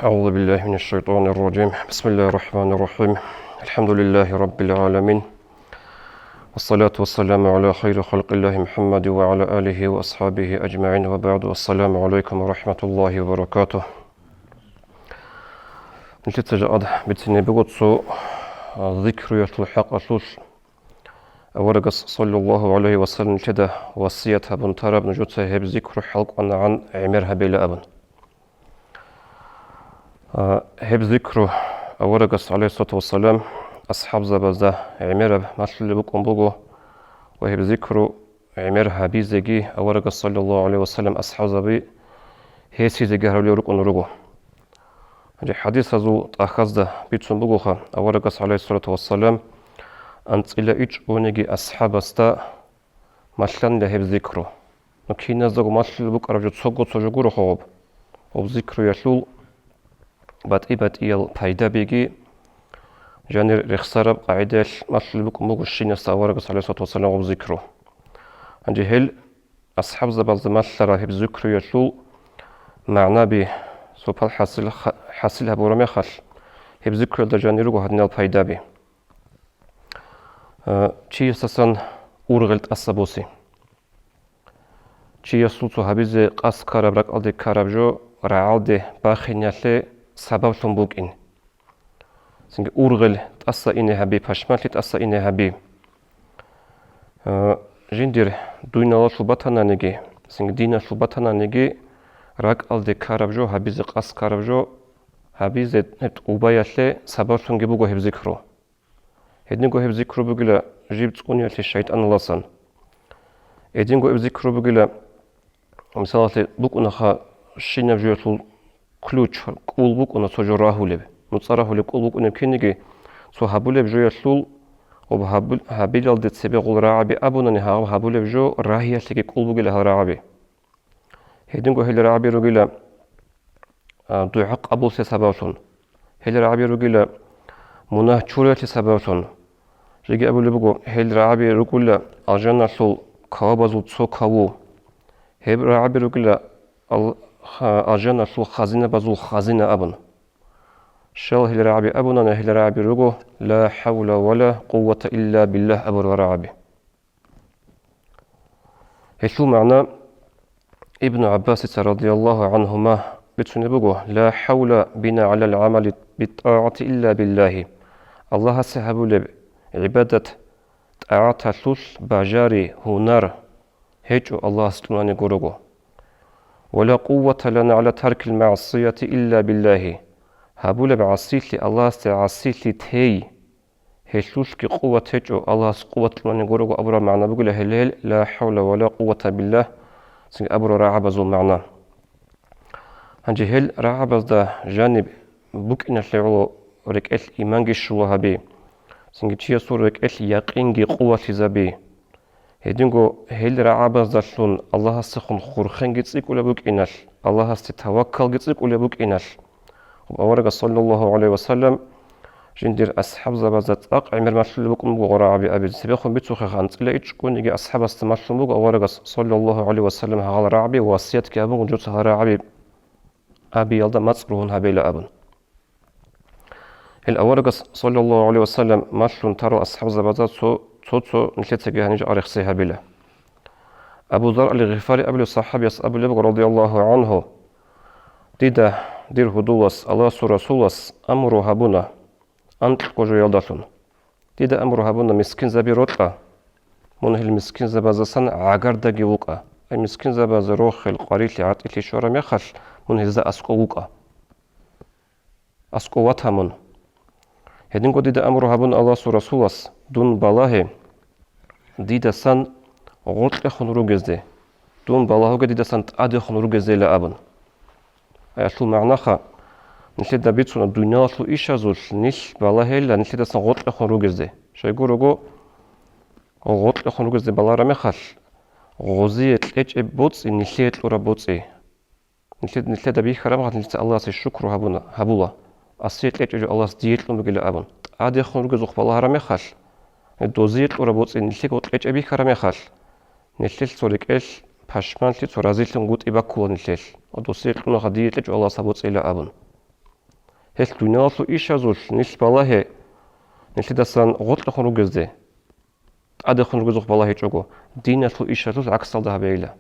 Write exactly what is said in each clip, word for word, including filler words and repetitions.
أعوذ بالله من الشيطان الرجيم. بسم الله الرحمن الرحيم. الحمد لله رب العالمين. والصلاة والسلام على خير خلق الله محمد وعلى آله وأصحابه أجمعين وبعد. السلام عليكم ورحمة الله وبركاته. Нилъеца жакъа бицине буго цо, а, зикруялъул хӀакъалъулъ. Аварагас, саллаллагьу гӀалайгьи ва саллам, нилъеда васият гьабун тараб, нужеца гьеб зикру хӀалкӀванагӀан гӀемер гьабейила абун. А, гьеб зикру аварагас, гӀалайгьиссалату вассалам, асхӀабзабазда гӀемераб малъулеб букӀун буго ва гьеб зикру гӀемер гьабизеги аварагас, саллаллагьу гӀалайгьи ва саллам, асхӀабзаби гьесизеги гьарулел рукӀун руго. Гьанже хӀадисазул тӀахьазда бицун бугоха, аварагас, гӀалайгьиссалату вассалам, анцӀила ичӀ гьониги асхӀабасда малъанила гьеб зикру. Ну, киназдаго малъулеб букӀараб жо цого цо жо гуро хъугъуб. Гьеб зикруялъул батӀи-батӀиял пайдабиги жанир рехсараб къагӀидаялъ малъулеб букӀун буго щинасда аварагас, гӀалайгьиссалату вассалам, гьеб зикру. Гьанже гьел асхӀабзабазда малъарал гьеб зикруялъул магӀнаби сопал хӀасил, хӀасил гьабураб мехалъ, гьеб зикруялда жанир руго гьадинал пайдаби. Э, чиясдасан ургъел тӀаса босе. Чиясул цо гьабизе къасд ккараб, ракӀалде ккараб жо рагӀалде бахиниялъе сабаблъун букӀин. Цинги ургъел тӀаса ине гьаби, пашманлъи тӀаса ине гьаби. Э, жиндир дуйналалъул батананиги, цинги диналъул батананиги, ракӀалде ккараб жо, гьабизе къасд ккараб жо гьабизе тӀубаялъе сабаблъунги буго гьеб зикру. Гьединго гьеб зикру бугила жиб цӀуниялъе шайтӀаналдасан. Гьединго гьеб зикру бугила, мисалалъе, букӀунаха щинаб жоялъул ключ, кӀул букӀуна цо жо рагьулеб. НуцӀа рагьулеб кӀул букӀунеб кинниги, цо гьабулеб жоялъул, гьаб-, гьабилалде цебе гьел рагӀаби абунани, гьаб-, гьабулеб жо рагьиялъеги кӀул бугила гьал рагӀаби. Гьединго гьел рагӀаби ругила, а, дугӀа къабуллъи сабаблъун. Гьел рагӀаби ругила мунагь чуриялъи сабаблъун. Жеги абулеб буго, гьел рагӀаби ругила алжаналъул кавабазул цо каву. Гьеб рагӀаби ругила ал-, ха-, алжаналъул хазинабазул хазина абун. Щал гьел рагӀаби абунани, гьел рагӀаби руго, ла хӀавла ва ла къуввата илла биллагь абурал рагӀаби. Гьелъул магӀна Ибну ГӀаббасица, радияллагьу гӀангьума, бицунеб буго: «Ла хӀавла бина гӀалал гӀамали биттӀагӀати илла биллагьи». Аллагьасе гьабулеб гӀибадат, тӀагӀаталъулъ бажари, гьунар гьечӀо Аллагьас кьунаниго руго. «Ва ла къуввата лана гӀала таркил магӀсияти илла биллагьи». Гьабулеб гӀасилъи, Аллагьасде гӀасилъи тей. Гьелъулъги къуват гьечӀо, Аллагьас къуват кьунаниго руго абураб магӀна бугила гьел, гьел, ла хӀавла ва ла къуввата биллагь, цинги абурал рагӀабазул магӀна. Гьанже гьел рагӀабазда жаниб букӀиналъе гӀоло рекӀелъ иманги щула гьаби, цинги чиясул рекӀелъ якъинги къувалъизаби. Гьединго гьел рагӀабаздалъун Аллагьасдехун хурхенги цӀикӀкӀулеб букӀиналъ, Аллагьасде таваккалги цӀикӀкӀулеб букӀиналъ, аварагас, саллаллагьу гӀалайгьи ва саллам, жиндир асхӀабзабазда цӀакъ гӀемер малъулеб букӀун буго рагӀаби абизе. Цебехун бицухъе, анцӀила ичӀ кӀуниги асхӀабасда малъун буго аварагас, саллаллагьу гӀалайгьи ва саллам, гьагъал рагӀаби, васиятги гьабун, жуца гьал рагӀаби абиялда мацӀ ругьун гьабейила абун. Гьел аварагас, саллаллагьу гӀалайгьи ва саллам, малъун тарал асхӀабзабазда цо-, цо-цо нилъецаги гьаниб жакъа рехсей гьабила. Абу Зар ал-Гъифари абулев сахӀабияс абулеб буго, радияллагьу гӀангьу: «Дида, дир гьудулас, Аллагьасул Расулас амру гьабуна анкьго жоялдалъун. Дида амру гьабуна, мискинзаби рокьа, мун гьел мискинзабаздасан гӀагардаги вукӀа. Ай мискинзабаз рохел, къварилъи, гӀатӀилъи щвараб мехалъ, мун гьезда аскӀов вукӀа. АскӀов вата мун. Гьединго дида амру гьабун Аллагьасул Расулас, дун балагье дидасан гъоркьехун ругезде, дун балагьуге дидасан тӀадехун ругездейила», — абун. Аялъул магӀнаха, нилъеда бицуна дуниялалъул ишазулъ нилъ балагьейила нилъедасан гъоркьехун ругезде. Щайгурого, гъоркьехун ругезде балараб мехалъ, гъозие кьечӀеб боцӀи нилъее кьураб боцӀи. Нилъед-, нилъеда бихьараб мехалъ нилъеца Аллагьасе шукру гьабуна, гьабула. Асие кьечӀеб жо Аллагьас дие кьун бугила абун. ТӀадехун ругезухъ балагьараб мехалъ, дозие кьураб боцӀи нилъего кьечӀеб бихьараб мехалъ, нилъелъ цо рекӀелъ пашманлъи, цо разилъунгутӀи баккула нилъелъ. Ва досие кьунаха дие кьечӀо Аллагьас гьаб боцӀила абун. Гьелъ дуниялалъул ишазулъ нилъ балагье, нилъидасан гъоркьехун ругезде, тӀадехун ругезухъ балагьичӀого, диналъул ишазулъ гӀаксалда гьабейила.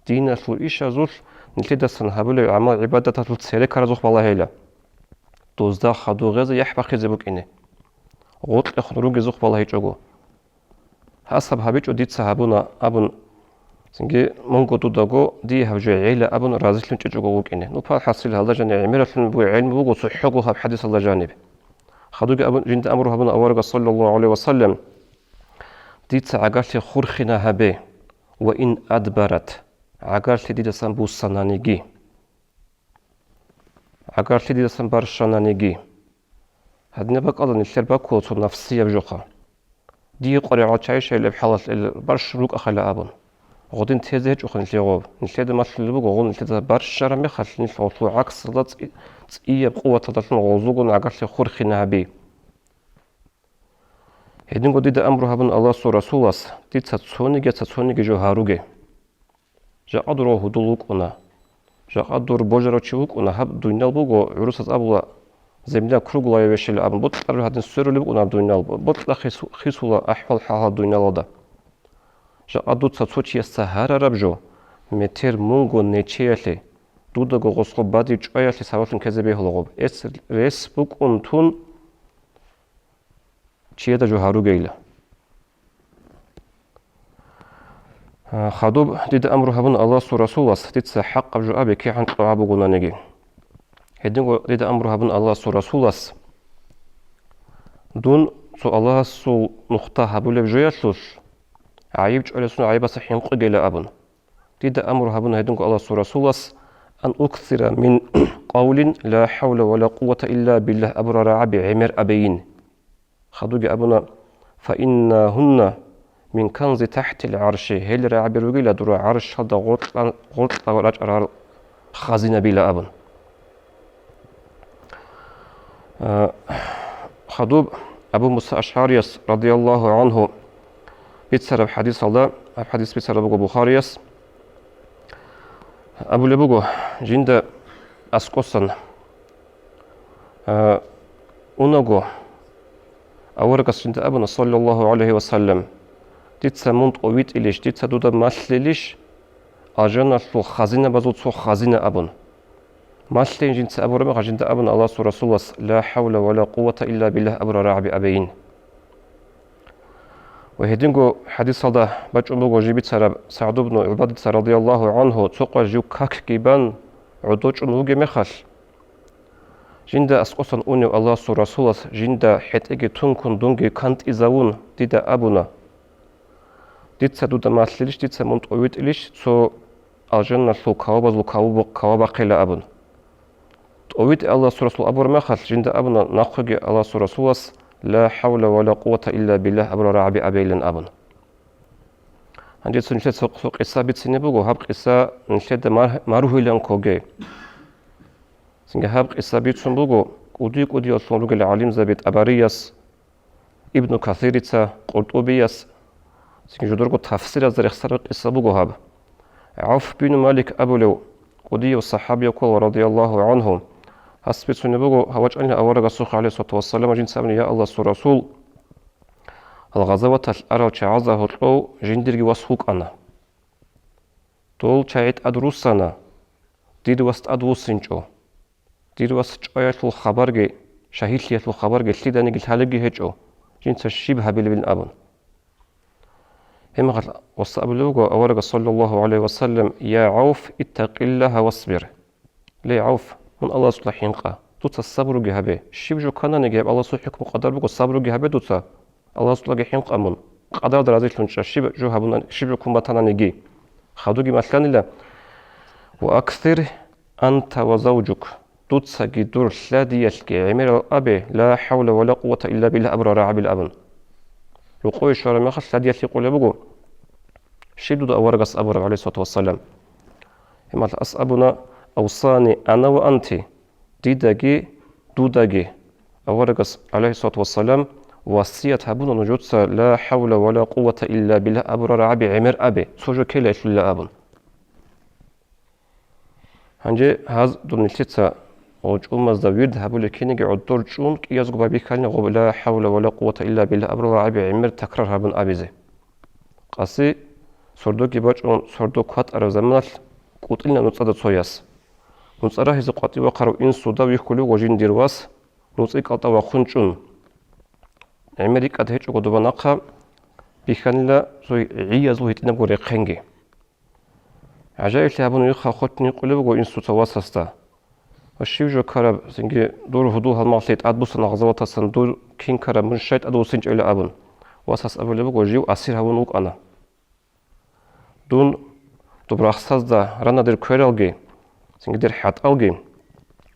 Диналъул ишазулъ нилъидасан гьабулеб гӀамал-гӀибадаталъул церекаразухъ балагьейила. Дозда хадур гъезе яхӀ бахъизе букӀине, гъоркьехун ругезухъ балагьичӀого. Гьасаб гьабичӀо дица гьабуна абун, цинги мунго дудаго дие гьаб жо гӀела абун разилъун чӀечӀого вукӀине. Ну, пал хӀасил гьалда жани гӀемералъун буго, гӀелму буго цохӀого гьаб хӀадисалда жаниб. Хадуги абун, жинда амру гьабуна аварагас, саллаллагьу гӀалайгьи ва саллам: «Дица гӀагарлъи хурхина гьабе, ва ин адбарат, гӀагарлъи дидасан буссананиги». ГӀагарлъи дидасан барщананиги. Гьадинаб бакӀалда нилъер баккула цо нафсияб жоха. Дие къваригӀел чайщайилеб хӀалалъ ил барщун рукӀахъала абун. Гъодин тезе гьечӀоха нилъер гъоб. Нилъеда малъулеб буго, гъол нилъеда барщараб мехалъ нилъ гъолъул гӀаксалда цӀи-, цӀияб къуваталдалъун гъозулгун гӀагарлъи хурхина гьаби. Гьединго дида амру гьабун Аллагьасул Расулас, дица цониги цониги жо гьаруге. Жакъа дур гьудул вукӀуна. Жакъа дур божарав чи вукӀуна, гьаб дунял буго, гӀурусаз абула, земля круглая вещила абун, бокьараб гьадин сверулеб букӀуна гьаб дунял, бокьа хису-, хисула ахӀвал-хӀал гьаб дунялалда. Жакъа дуца цо чиясда гьарараб жо, метер мунго нечеялъе, дудаго гъосго бадиб чӀваялъе сабаблъун ккезе бегьула гъоб. Эс рес букӀун тун, чияда жо гьаругейила. Хадуб дида амру гьабун Аллагьасул Расулас, дица хӀакъаб жо абе кигӀан кьогӀаб бугонаниги. Гьединго дида амру гьабун Аллагьасул Расулас, дун цо Аллагьасул нухда гьабулеб жоялъулъ, гӀайиб чӀвалесун гӀайибаса хӀинкъугейила абун. Дида амру гьабуна гьединго Аллагьасул Расулас: «Ан уксира мин къавлин ла хӀавла ва ла къуввата илла биллагь» абурал рагӀаби гӀемер абейин. Хадуги абуна: «Фа иннагьунна мин канзи тахӀтил гӀарши», гьел рагӀаби ругила дура гӀаршалда гъоркьа-, гъоркьа рачӀарал хазинабила абун. А, хадуб Абу Муса Ашгьарияс, радияллагьу гӀангьу, бицараб хӀадисалда, гьаб хӀадис бицараб буго Бухарияс, абулеб буго: жинда аскӀосан А, унаго, аварагас жинда абуна, саллаллагьу гӀалайгьи ва саллам: «Дица мун тӀовитӀилищ, дица дуда малъилищ, алжаналъул хазинабазул цо хазина», – абун. Малъейин жинца абураб мехалъ жинда абуна Аллагьасул Расулас: «Ла хӀавла ва ла къуввата илла биллагь» абурал рагӀаби абейин. Ва гьединго хӀадисалда бачӀун буго жиб бицараб СагӀд ибн ГӀубадица, радияллагьу гӀангьу, цо къвар жив какги бан гӀодочӀун вугеб мехалъ, жинда аскӀосан унев Аллагьасул Расулас жинда хӀетӀеги тункун дунги кантӀизавун дида абуна: «Дица дуда малъилищ, дица мун тӀовитӀилищ цо алжаналъул кавабазул каваб-, кавабахъила», – абун. ТӀовитӀи Аллагьасул Расул абураб мехалъ, жинда абуна нахъеги Аллагьасул Расулас: «Ла хӀавла ва ла къуввата илла биллагь» абурал рагӀаби абейилан абун. Гьанже цо нилъеца цо къиса бицине буго, гьаб къиса нилъеда мар-, маргьуйлан ккоге. Цинги гьаб къиса бицун буго кӀуди-кӀудияллъун ругел гӀалимзаби ТӀабарияс, Ибну Касирица, КъуртӀубияс, цинги жодорго тафсиразда рехсараб къиса буго гьаб. ГӀавф бин Малик абулев кӀудияв сахӀабияв ккола, радияллагьу гӀангьу, гьас бицунеб буго, гьав вачӀанила аварагасухъе, гӀалайгьиссалату вассалам, жинца абуна: «Я Аллагьасул Расул, гьал гъазаваталъ арал чагӀазда гьоркьов жиндирги вас вукӀана. Дол чагӀи тӀад руссана, дир вас тӀад вуссинчӀо. Дир вас чӀваялъул хабарги, шагьидлъиялъул хабарги лъиданиги лъалебги гьечӀо, жинца щиб гьабилебин?» – абун. Гьеб мехалъ гъосда абулеб буго аварагас, саллаллагьу гӀалайгьи ва саллам: «Я ГӀавф, иттакъиллагьа васбир». Ле, ГӀавф, мун Аллагьасукьа хӀинкъа, дуца сабруги гьабе. Щиб жо ккананиги, гьеб Аллагьасул хӀукму-къадар буго, сабруги гьабе дуца. Аллагьасукьаги хӀинкъа мун, къадаралда разилъун чӀа, щиб жо гьабуна-, щиб жо ккун батананиги. Хадуги малъанила: «Ва аксир анта ва завжук», дуцаги дур лъадиялъги гӀемерал абе, «Ла хӀавла ва ла къуввата илла биллагь» абурал рагӀабил абун. Рокъове щвараб мехалъ лъадиялъ гьикъулеб буго: «Щиб дуда аварагас абураб, гӀалайгьиссалату вассалам?» Гьеб мехалъ ас абуна: «Авсани ана ва анти», дидаги дудаги аварагас, гӀалайгьиссалату вассалам, васият гьабуна нужеца «Ла хӀавла ва ла къуввата илла биллагь» абурал рагӀаби гӀемер абе, цо жо ккелайилла абун. Гьанже гьаз дун нилъеца Гъов чӀумазда вирд гьабулеб киниги гӀодор чӀун, кӀиязго байбихьалин гъоб «Ла хӀавла ва ла къуввата илла биллагь» абурал рагӀаби гӀемер такрар гьабун абизе. Къаси сордоги бачӀун, сордо кватӀараб заманалъ кӀутӀилна нуцӀада цо яс. НуцӀа рагьизе къватӀив вахъарав инсуда вихьулев ва жиндир вас нуцӀи кӀалтӀа вахъун чӀун. ГӀемер рикӀкӀад гьечӀого доба нахъа бихьанила цо гӀиязул гьитӀинабго рехъенги. ГӀажаиблъи гьабун вихъа хотни къулеб буго инсуца васасда. Ва щив жо ккараб, цинги дур гьудул-гьалмагълъи тӀадбуссана гъазаватасан, дур кин ккараб, мун щай тӀадвуссинчӀила абун, васас абулеб буго, жив асир гьавун вукӀана. Дун доб рахсазда рана дир квералги, цинги дир хӀатӀалги,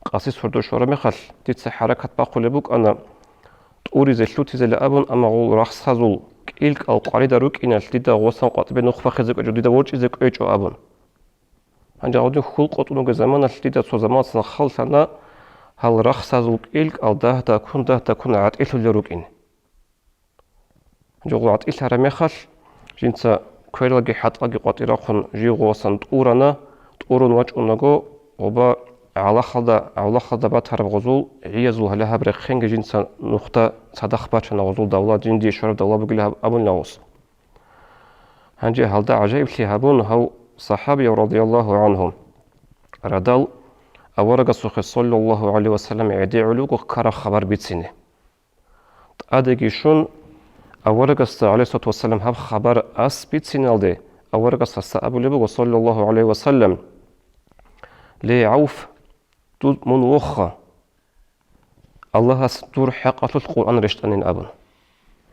къаси сордо щвараб мехалъ, дица хӀаракат бахъулеб букӀана тӀуризе, лъутизела абун, амма гъул рахсазул кӀил-кӀал къварида рукӀиналъ дида гъосан къватӀибе нух бахъизе кӀвечӀо, дида ворчӀизе кӀвечӀо абун. Гьанже гъодин хьул къотӀун вугеб заманалъ дида цо заманалъ хал лъана, гьал рахсазул кӀил-кӀал дагь-дагьккун, дагь-дагьккун гӀатӀилъулел рукӀин. Гьанже гъул гӀатӀилъараб мехалъ, жинца квералги хӀатӀалги къватӀир рахъун жив гъосан тӀурана, тӀурун вачӀунаго, гъоба гӀалахалда, гӀавлахалда батараб гъозул гӀиязул гьале гьаб рехъенги жинца нухда цадахъ бачана гъозул давла, жиндие щвараб давла бугила гьаб абунила гъос. Гьанже гьалда гӀажаиблъи гьабун, гьав сахӀабияв, радияллагьу гӀангьу, радал аварагасухъе, саллаллагьу гӀалайгьи ва саллам, гӀедегӀулев вуго ккараб хабар бицине. ТӀадеги щун, аварагасда, гӀалайгьиссалату вассалам, гьаб хабар ас бициналде, аварагас гьасда абулеб буго, саллаллагьу гӀалайгьи ва саллам: «Ле, ГӀавф, дур мун вохха, Аллагьас дур хӀакъалъулъ Къуръан рещтӀанин», – абун.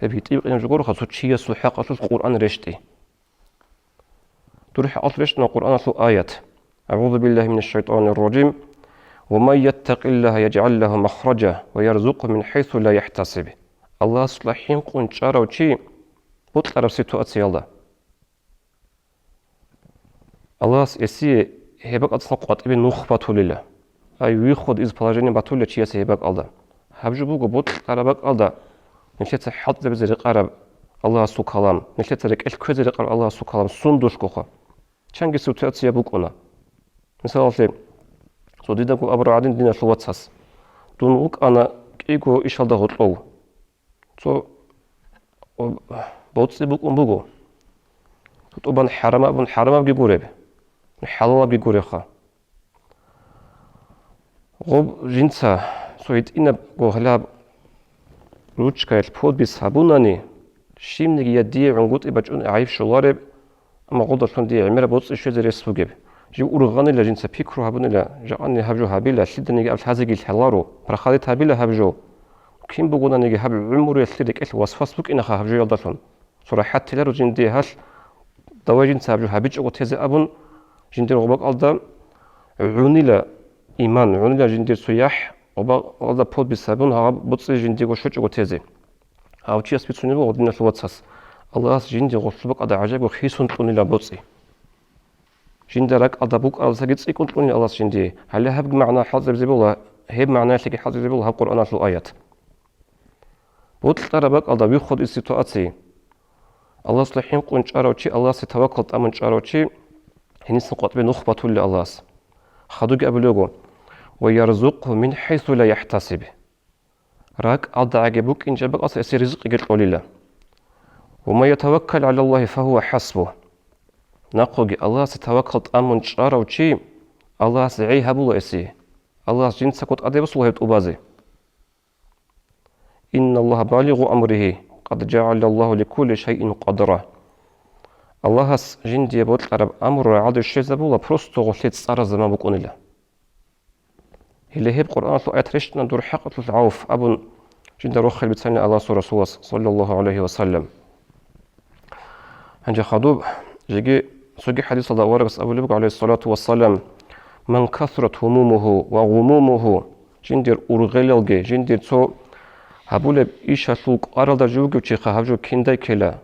Гьеб гьитӀинаб къинаб жо гуроха, цо чиясул хӀакъалъулъ Къуръан рещтӀи. Дур хӀакъалъулъ рещтӀана Къуръаналъул аят: «АгӀузу биллагьи минаш шайтӀанир ражим. Ва ман яттакъиллагьа яжгӀал лагьу махража ва ярзукъгьу мин хӀайсу ла яхӀтасиб». Аллагьасукьа хӀинкъун чӀарав чи бокьараб ситуациялда Аллагьас гьесие гьеб бакӀалдасан къватӀибе нух батулила. Ай, выход из положения батулила чиясе гьеб бакӀалда. Гьаб жо буго бокьараб бакӀалда нилъеца хӀалтӀизабизе рекъараб Аллагьасул калам, нилъеца рекӀелъ кквезе рекъараб Аллагьасул калам сундулъгоха. Чанги ситуация букӀуна. Мисалалъе, цо дидаго абураб гӀадин диналъул вацас: «Дун вукӀана кӀиго ишалда гьоркьов. Цо боцӀи букӀун буго. ТӀубан хӀарамаб абун хӀарамабги гуреб, хӀалалабги гуреха». Гъоб жинца цо гьитӀинабго гьалаб ручкаялъ подпись гьабунани, щибниги я дие гӀунгутӀи бачӀун гӀайиб щолареб, амма гъолдалъун дие гӀемераб боцӀи щвезе рес бугеб. Жив ургъанила, жинца пикру гьабунила, жакъани гьаб жо гьабила, лъиданиги аб лъазеги лъаларо, проходить гьабила гьаб жо. Кин бугонаниги гьаб гӀумруялъе рекӀелъ васвас букӀинаха гьаб жоялдалъун. Цо рахӀат теларо жиндие гьалъ, давай жинца гьаб жо гьабичӀого тезе абун, жиндир гъобакӀалда гӀунила иман, гӀунила жиндир цо яхӀ, гъобакӀалда подпись гьабун, гьаб боцӀи жиндиего щочӀого тезе. Гьав чияс бицунеб буго, диналъул вацас, Аллагьас жинди гъолъул бакӀалда гӀажаибго хисун кьунила боцӀи. Жинда ракӀалда букӀаралдасаги цӀикӀкӀун кьунила Аллагьас жиндие. Гьале гьабги магӀна хӀалтӀизабизе бола, гьеб магӀнаялъеги хӀалтӀизабизе бола гьаб Къуръаналъул аят. Бокьараб бакӀалда выход из ситуации. Аллагьасда хӀинкъун чӀарав чи, Аллагьасе таваккал тӀамун чӀарав чи, гьенисан къватӀибе нух батулила Аллагьас. Хадуги абулего: «Ва ярзукъгьу мин хӀайсу ла яхӀтасиб». РакӀалдагӀаги букӀинчӀеб бакӀалдаса гьесие ризкъиги кьолила. «Ва ман ятаваккал гӀалаллагьи фагьува хӀасбугь». Нахъоги Аллагьасе таваккал тӀамун чӀарав чи, Аллагьас гӀей гьабула гьесие. Аллагьас жинцаго тӀаде босула гьеб тӀубазе. «Инналлагьа балигъу амригьи, къад жагӀалаллагьу ликулли шайин къадра». Аллагьас жиндие бокьараб амру рагӀалде щвезабула, просто гъолъе цӀараб заман букӀунила. Гьеле гьеб Къуръаналъул аят рещтӀана дур хӀакъалъулъ, ГӀавф, абун жинда рохел бицанила Аллагьасул Расулас, саллаллагьу гӀалайгьи ва саллам. Гьанже хадуб, жеги цоги хӀадисалда аварагас абулеб буго, гӀалайгьиссалату вассалам: «Ман касурат гьумумугьу ва гъумумугьу», жиндир ургъелалги, жиндир цо гьабулеб ишалъул кӀваралда жив вугев чиха гьаб жо киндай ккела.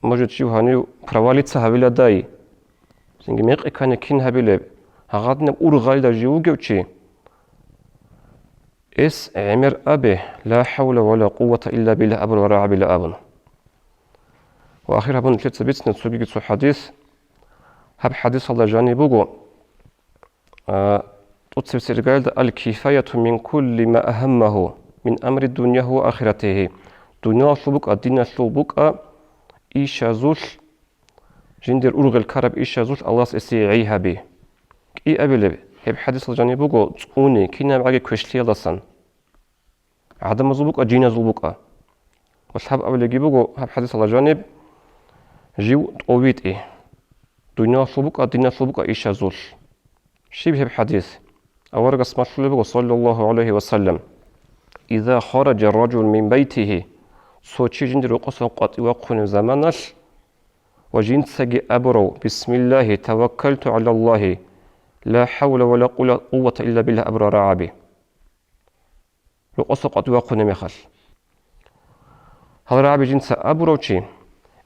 Может, жив гьанив провалиться гьавиладай? Цинги мекъи ккани кин гьабилеб? Гьагъадинаб ургъалда жив вугев чи, эс гӀемер абе: «Ла хӀавла ва ла къуввата илла биллагь», абурал рагӀабила абун. Ва ахир гьабун нилъеца бицина цогиги цо хӀадис. Гьаб хӀадисалда жаниб буго, а, ТӀоцебесеб иргаялда: «Аль-кифаяту мин кулли ма агьаммагьу мин амри дуньягьи ва ахиратигьи». Дуниялалъул букӀа, диналъул букӀа ишазулъ жиндир ургъел ккараб ишазулъ Аллагьас эсие гӀей гьаби. КӀиабилеб гьеб хӀадисалда жаниб буго цӀуни кинабгӀаги квешлъиялдасан. ГӀадамазул букӀа, жиназул букӀа. Ва лъабабилебги буго гьаб хӀадисалда жаниб жив тӀовитӀи. Дуниялалъул букӀа, диналъул букӀа ишазулъ. Щиб гьеб хӀадис? Аварагас малъулеб буго, саллаллагьу гӀалайгьи ва саллам: «Иза хараджа ражул мин байтигьи», цо чи жиндир рокъоса къватӀив вахъунеб заманалъ, ва жинцаги абурав: «Бисмиллагьи таваккалту гӀалаллагьи, ла хӀавла ва ла къула-, къуввата илла биллагь», абурал рагӀаби. Рокъоса къватӀив вахъунеб мехалъ. Гьал рагӀаби жинца абурав чи,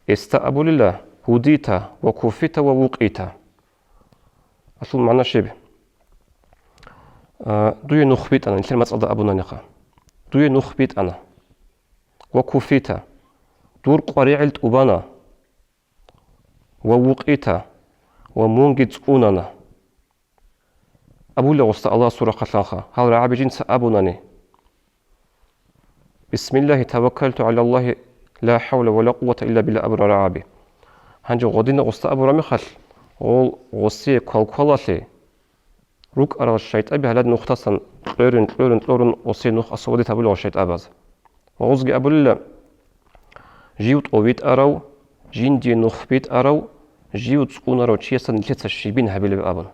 эсда абулила: «Гьудита ва куфита ва вукъита». Асул магӀна щиб? А, дуе нух битӀана, нилъер мацӀалда абунаниха. Дуе нух битӀана. «Ва куфита», дур къваригӀел тӀубана. «Ва вукъита», ва мунги цӀунана. Абула гъосда Аллагьасул рахъалъанха, гьал рагӀаби жинца абунани: «Бисмиллагьи таваккалту гӀалаллагьи, ла хӀавла ва ла къуввата илла биллагь», абурал рагӀаби. Гьанже гъодина гъосда абураб мехалъ, гъол гъосие квалквалалъе рукӀарал шайтӀаби гьалад нухдасан кьорун, кьорун, кьорун гъосие нух освободить гьабула гъол шайтӀабаз. Ва гъозги абулила: «Жив тӀовитӀарав, жиндие нух битӀарав, жив цӀунарав чиясда нилъеца щибин гьабилеб», абун.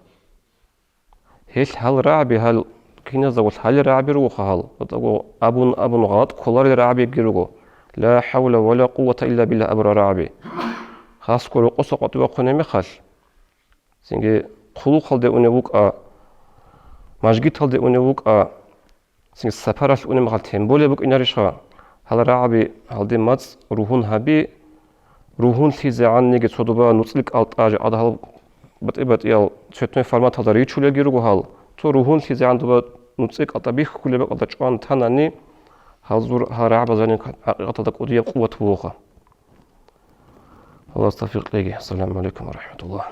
Гьелъ гьал рагӀаби, гьал киназда гъолъ гьалел рагӀаби ругоха гьал, ва тӀаго абун-абун гъалатӀ кколарел рагӀабиги руго, «Ла хӀавла ва ла къуввата илла биллагь» абурал рагӀаби. Хасго рокъоса къватӀив вахъунеб мехалъ, цинги хъулухъалде унев вукӀа, мажгиталде унев вукӀа, цинги сапаралъ унеб мехалъ тем более букӀинарищха? Гьал рагӀаби гьалде мацӀ ругьун гьаби, ругьунлъизегӀанниги цо доба нуцӀил кӀалтӀа, жакъа гьал батӀи-батӀиял цветной форматалда ричулелги руго гьал, цо ругьунлъизегӀан доба нуцӀил кӀалтӀа бихьулеб бакӀалда чӀван танани, гьал зур-, гьал рагӀабазул гьакъикъаталда кӀудияб къуват бугоха. Аллагьас тавфикъ кьеги. Ассаламу гӀалайкум ва рахӀматуллагь.